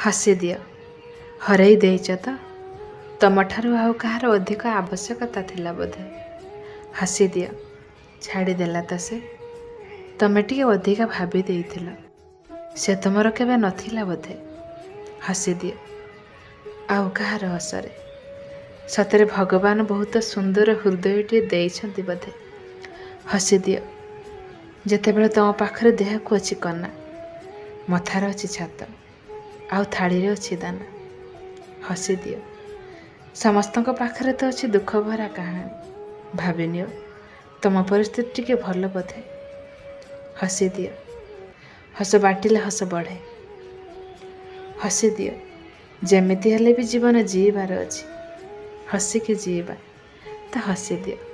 ହସିଦିଅ, ହରେଇ ଦେଇଛ ତ, ତମଠାରୁ ଆଉ କାହାର ଅଧିକ ଆବଶ୍ୟକତା ଥିଲା ବୋଧେ। ହସିଦିଅ, ଛାଡ଼ିଦେଲା ତ ସେ, ତମେ ଟିକେ ଅଧିକା ଭାବି ଦେଇଥିଲ, ସେ ତମର କେବେ ନଥିଲା ବୋଧେ। ହସିଦିଅ ଆଉ କାହାର ହସରେ। ସତରେ ଭଗବାନ ବହୁତ ସୁନ୍ଦର ହୃଦୟଟିଏ ଦେଇଛନ୍ତି ବୋଧେ। ହସିଦିଅ, ଯେତେବେଳେ ତମ ପାଖରେ ଦେହକୁ ଅଛି କନା, ମଥାରେ ଅଛି ଛାତ, ଆଉ ଥାଳିରେ ଅଛି ଦାନା। ହସିଦିଅ, ସମସ୍ତଙ୍କ ପାଖରେ ତ ଅଛି ଦୁଃଖ ଭରା କାହାଣୀ, ଭାବିନିଅ ତମ ପରିସ୍ଥିତି ଟିକେ ଭଲ ବୋଧେ। ହସିଦିଅ, ହସ ବାଣ୍ଟିଲେ ହସ ବଢ଼େ। ହସିଦିଅ, ଯେମିତି ହେଲେ ବି ଜୀବନ ଜିଇବାର ଅଛି, ହସିକି ଜିଇବା ତ ହସିଦିଅ।